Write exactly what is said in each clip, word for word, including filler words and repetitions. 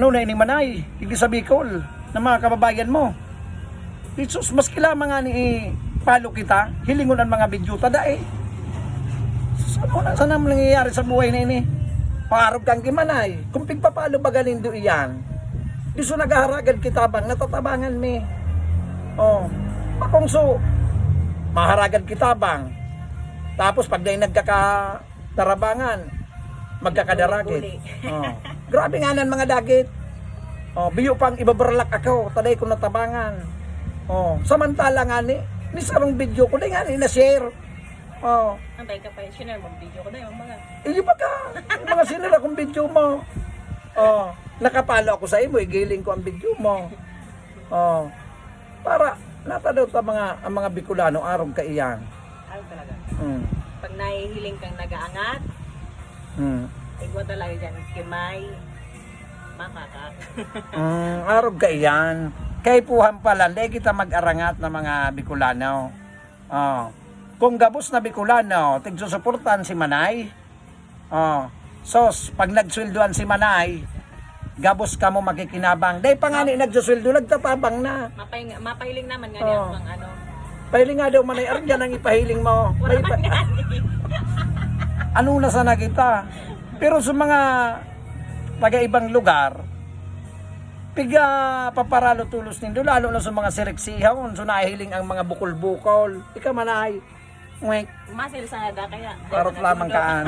Ano na ini, Manay, digdi sa Bicol, ng mga kababayan mo? Jesus, maski lamang nga ni i-follow kita, hilingon ang mga video ta, dai. Sus, ano na sana ang nangyayari sa buhay na ini? Maarog kang gimanay. Kung pigpapalo baga nindo iyan, di so naghaharagad kita bang natatabangan mi. Oh, pakong so, maharagad kita bang. Tapos pag dai nagkakatarabangan, magkakadaragit. Buli. Oh. Grabe nga nan mga dagit. Oh, biyo pang ibabarlak ako, taday ko natabangan. Oh, samantala nga ni, ni sarong video ko, dai nga ni na-share. Oh. Antay ka pa, share mo video ko dahil mga. Iyo pa ka, yung mga sinira kong video mo. Oh, nakapalo ako sa imo, igiling ko ang video mo. Oh, para natadaw ta mga, ang mga Bicolano, arog kaiyan. Ano talaga? Mm. Pag nahihiling kang nag-aangat, Mm. igwa talaga dyan, kimay, makakak. Mm, arog kaiyan. Kaipuhan pa lang, dai kita mag-arangat na mga Bicolano. Oh. Kung gabos na Bicolano, tigsusuportahan si Manay. Oh. Sos, pag nagsweldoan si Manay, gabos kamo makikinabang. Dai pa nga ni nagsusweldo, nagtatabang na. Mapay, mapahiling naman nga Oo. niya ang ano. Pahiling nga daw, Manay, aron dyan ang ipahiling mo. Wala May pa- man nga ni. Ano na sana kita? Pero sa mga taga-ibang lugar, piga paparalo tolos nindo, lalo na sa mga siriksihon, so nahiling ang mga bukol-bukol. Ika, Manay. Ngwek. Masil sa nada kaya. Parot lamang kaan.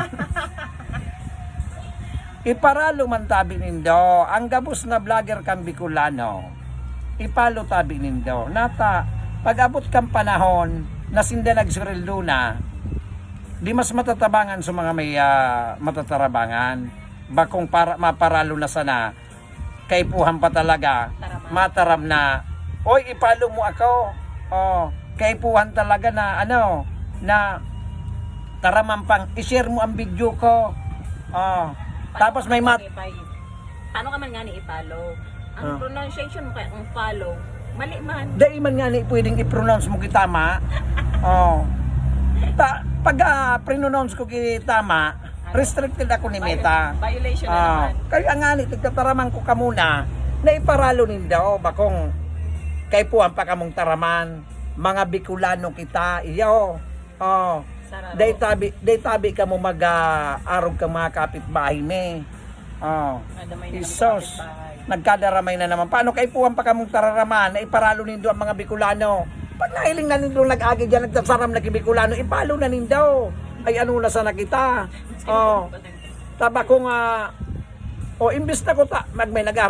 Iparalo man tabi nindo, ang gabos na vlogger kan Bicolano. Ipalo tabi nindo. Nata, pag-abot kan panahon na sinda nagsurildo na, di mas matatabangan sa mga may, ah, matatarabangan. Bakong para, maparalo na sana, kaipuhan pa talaga, Taraman. Mataram na, "Oy, ipalo mo ako." Oh, kaipuhan talaga na, ano, na taraman pang i-share mo ang video ko. Oh, tapos may mat- Paano ka man nga ni i-follow? Ang Ah. Pronunciation mo kaya kung follow, mali man. Dai man nga ni pwedeng i-pronounce mo kitama. Oh. Ta, pag ah, pronounce ko kitama, restricted ako ni Meta. Violation na Ah, naman. Kaya nga ni, tigtataraman ko kamo na, na iparalo nindo, bakong kaipuhan pa kamong taraman, mga Bicolano kita, iyo. Oh. Sararo. Dai tabi, dai tabi kamo mag-arog kang mga kapitbahay mi. Oh. Nadamay na ng Isos. kapitbahay. Nagkadaramay na naman. Paano kaipuhan pa kamong tararaman na iparalo nindo ang mga Bicolano? Pag nahiling na nindo nag-agi dyan, nagsasaram na ki Bicolano, ipalo na nindo. Ay, ano na sana kita? Oh. Tabako nga, o imbis na ko ta, mag may nag